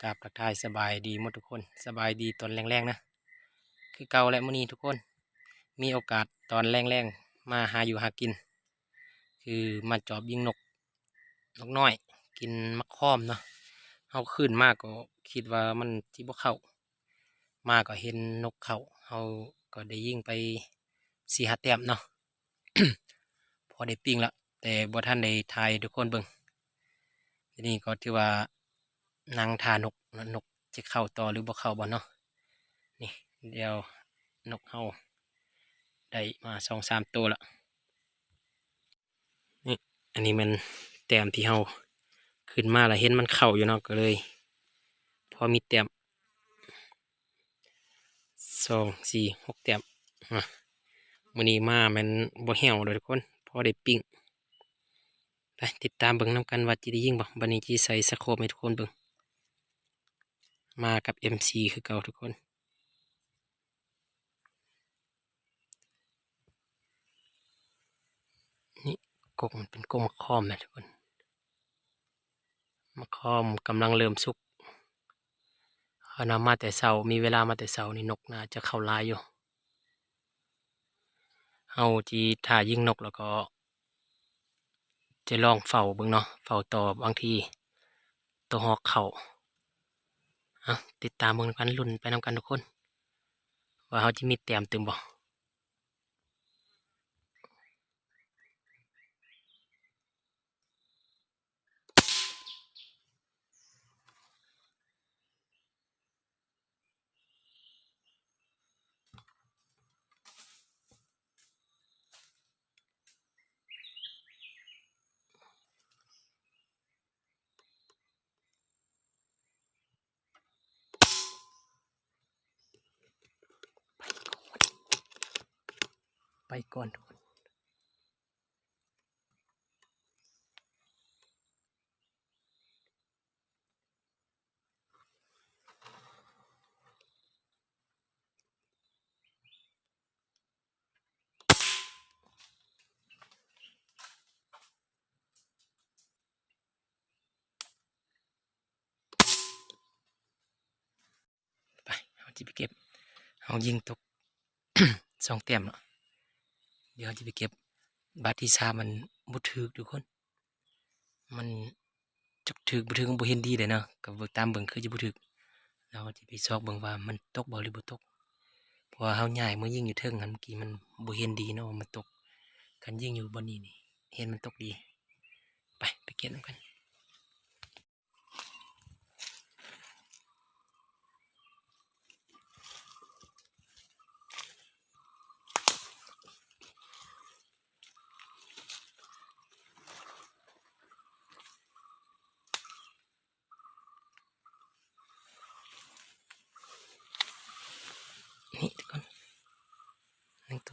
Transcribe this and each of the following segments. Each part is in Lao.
ກາບທັກທາຍສະບາຍດີໝົດທຸກຄົນ, ສະບາຍດີຕອນແລງໆນະ. ຄືເກົ່າແຫຼະ ມື້ນີ້ທຸກຄົນ ມີໂອກາດຕອນແລງໆມາຫາຢູ່ຫາກິນ ຄືມາຈອບຍິງນົກ ນົກນ້ອຍ ກິນໝາກຄອມເນາະ. ເຮົາຂຶ້ນມາກໍຄິດວ່າມັນຊິບໍ່ເຂົ້າ ມາກໍເຫັນນົກເຂົ້າ ເຮົາກໍໄດ້ຍິງໄປສີ່ຫ້າແຕ້ມເນາະ ພໍໄດ້ປີ້ງລະ ແຕ່ບໍ່ທັນໄດ້ຖ່າຍໃຫ້ທຸກຄົນເບິ່ງ. ທີນີ້ກໍຖືວ່ານັ່ງຖ້ານົກເນາະ ນົກຈະເຂົ້າຕໍ່ຫຼືບໍ່ເຂົ້າບໍ່ເນາະ. ນີ້ ດຽວນົກເຮົາໄດ້ມາສອງສາມໂຕລະ. ນີ້ ອັນນີ້ແມ່ນແຕ້ມທີ່ເຮົາຂຶ້ນມາແລ້ວເຫັນມັນເຂົ້າຢູ່ເນາະ ກໍເລີຍພໍມີແຕ້ມ ສອງ ສີ່ ຫົກແຕ້ມນະ. ມື້ນີ້ມາແມ່ນບໍ່ແຫ້ວເດ້ທຸກຄົນ ພໍໄດ້ປີ້ງ. ໄປຕິດຕາມເບິ່ງນຳກັນວ່າຈະໄດ້ຍິງບໍ່. ບັດນີ້ຈະໃສ່ສະໂຄບໃຫ້ທຸກຄົນເບິ່ງ. ມາກັບເອັມສີ່ຄືເກົ່າທຸກຄົນ. ນີ້ ກົກມັນເປັນກົກໝາກຄອມນະທຸກຄົນ, ໝາກຄອມກຳລັງເລີ່ມສຸກ. ເຮົານຳມາແຕ່ເຊົ້າ ມີເວລາມາແຕ່ເຊົ້ານີ້ ນົກໜ້າຈະເຂົ້າຫຼາຍຢູ່. ເຮົາຊິຖ້າຍິງນົກ ແລ້ວກໍຈະລອງເຝົ້າເບິ່ງເນາະ, ເຝົ້າຕໍ່ ບາງທີໂຕຮອກເຂົ້າ. ເອົາ ຕິດຕາມເບິ່ງນຳກັນ ລຸ້ນໄປນຳກັນທຸກຄົນ ວ່າເຮົາຈະມີແຕ້ມຕື່ມບໍ່. ໄປກ່ອນ ໄປກ່ອນທຸກຄົນ. ໄປ ເຮົາຈະໄປເກັບ ເຮົາຍິງຕົກສອງແຕ້ມເນາະ. ດຽວເຮົາຈະໄປເກັບບາດທີສາມ ມັນບໍ່ຖືກທຸກຄົນ. ມັນຈັກຖືກບໍ່ຖືກ ມັນບໍ່ເຫັນດີເດ້ເນາະ, ກໍເບິ່ງຕາມເບິ່ງຄືຈະບໍ່ຖືກ. ເຮົາຈະໄປຊອກເບິ່ງວ່າມັນຕົກບໍ່ ຫຼືບໍ່ຕົກ, ເພາະວ່າເຮົາຍ້າຍມາຍິງຢູ່ເທິງຫັ້ນ ເມື່ອກີ້ມັນບໍ່ເຫັນດີເນາະວ່າມັນຕົກ. ຄັນຍິງຢູ່ບ່ອນນີ້ນີ້ ເຫັນມັນຕົກດີ. ໄປ ໄປເກັບນຳກັນ. ນີ້ທຸກຄົນ ໜຶ່ງໂຕ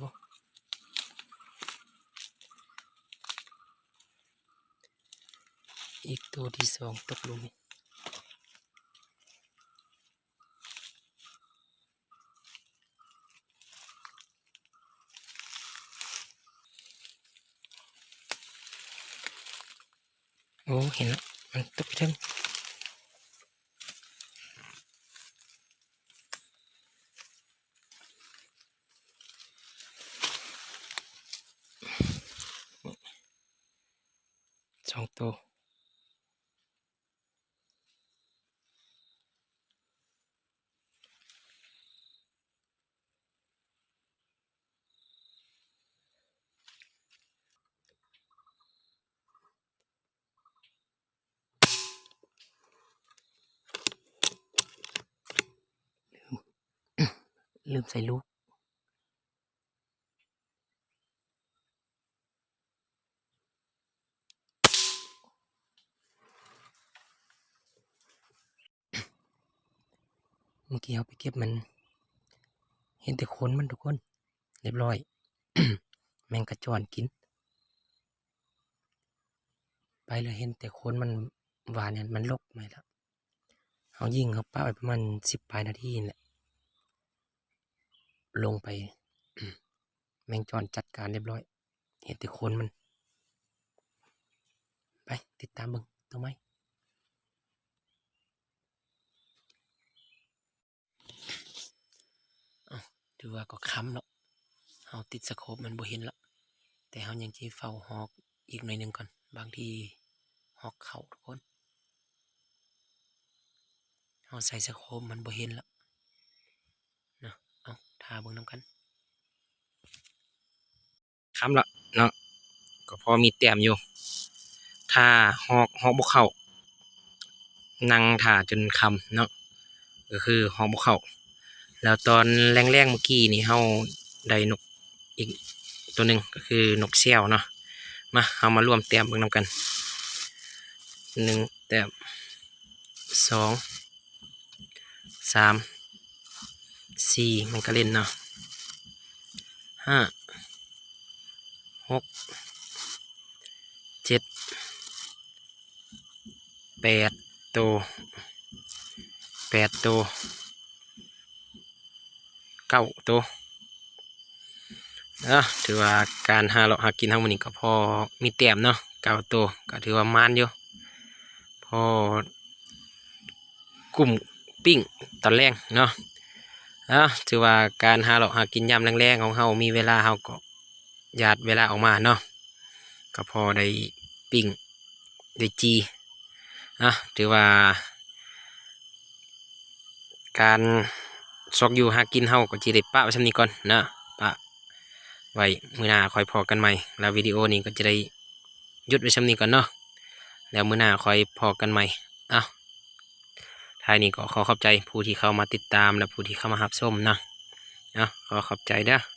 ອີກໂຕທີສອງຕົກລົງ. ໂອ້ ເຫັນລະ ມັນຕົກຢູ່ເທິງ. ສອງໂຕ. ລືມໃສ່ລູກ. ເມື່ອກີ້ເຮົາໄປເກັບມັນ ເຫັນແຕ່ໂຄນມັນທຸກຄົນ ລຽບຮ້ອຍ ແມງກະຈອນກິນ. ໄປແລ້ວເຫັນແຕ່ໂຄນມັນ ວ່າແນວມັນລົກໄປລະ. ເຮົາຍິງ ເຮົາປະໄວ້ປະມານສິບປາຍນາທີນີ້ແຫຼະ ລົງໄປ ແມງຈອນຈັດການລຽບຮ້ອຍ ເຫັນແຕ່ໂຄນມັນ. ໄປ ຕິດຕາມເບິ່ງໂຕໃໝ່. ຫຼືວ່າກໍຄ່ຳເນາະ ເຮົາຕິດສະໂຄບມັນບໍ່ເຫັນລະ ແຕ່ເຮົາຍັງຊິເຝົ້າຮອກອີກໜ້ອຍໜຶ່ງກ່ອນ ບາງທີຮອກເຂົ້າທຸກຄົນ ເຮົາໃສ່ສະໂຄບມັນບໍ່ເຫັນລະເນາະ ເອົາ ຖ້າເບິ່ງນຳກັນ. ຄ່ຳລະເນາະ ກໍພໍມີແຕ້ມຢູ່ ຖ້າຮອກ ຮອກບໍ່ເຂົ້າ ນັ່ງຖ້າຈົນຄ່ຳເນາະ ກໍຄືຮອກບໍ່ເຂົ້າ ແລ້ວຕອນແລງໆເມື່ອກີ້ນີ້ເຮົາໄດ້ນົກອີກໂຕໜຶ່ງ ກໍຄືນົກແຊວເນາະ ມາ ເຮົາມາລວມແຕ້ມເບິ່ງນຳກັນ ໜຶ່ງແຕ້ມ ສອງ ສາມ ສີ່ ມັນກະເຫຼັ້ນເນາະ ຫ້າ ຫົກ ເຈັດ ແປດໂຕ ແປດໂຕ ເກົ້າໂຕ. ເອີ ຖືວ່າການຫາເລາະຫາກິນເຮົາມື້ນີ້ກໍພໍມີແຕ້ມເນາະ ເກົ້າໂຕ ກໍຖືວ່າໝານຢູ່ ພໍກຸ້ມປີ້ງຕອນແລງເນາະ. ເອີ ຖືວ່າການຫາເລາະຫາກິນຍາມແລງໆຂອງເຮົາ ມີເວລາເຮົາກໍຫຍາດເວລາອອກມາເນາະ ກໍພໍໄດ້ປີ້ງໄດ້ຈີ່ ເອີ ຖືວ່າ ການຊອກຢູ່ຫາກິນເຮົາກໍຊິໄດ້ປະໄວ້ຊ່ຳນີ້ກ່ອນເນາະ ປະໄວ້ ມື້ໜ້າຄ່ອຍພໍ້ກັນໃໝ່ ແລ້ວວິດີໂອນີ້ກໍຈະໄດ້ຢຸດໄວ້ຊ່ຳນີ້ກ່ອນເນາະ ແລ້ວມື້ໜ້າຄ່ອຍພໍ້ກັນໃໝ່. ເອົ້າ ທ້າຍນີ້ກໍຂໍຂອບໃຈຜູ້ທີ່ເຂົ້າມາຕິດຕາມ ແລະ ຜູ້ທີ່ເຂົ້າມາຮັບຊົມເນາະ ເອົ້າ ຂໍຂອບໃຈເດີ້.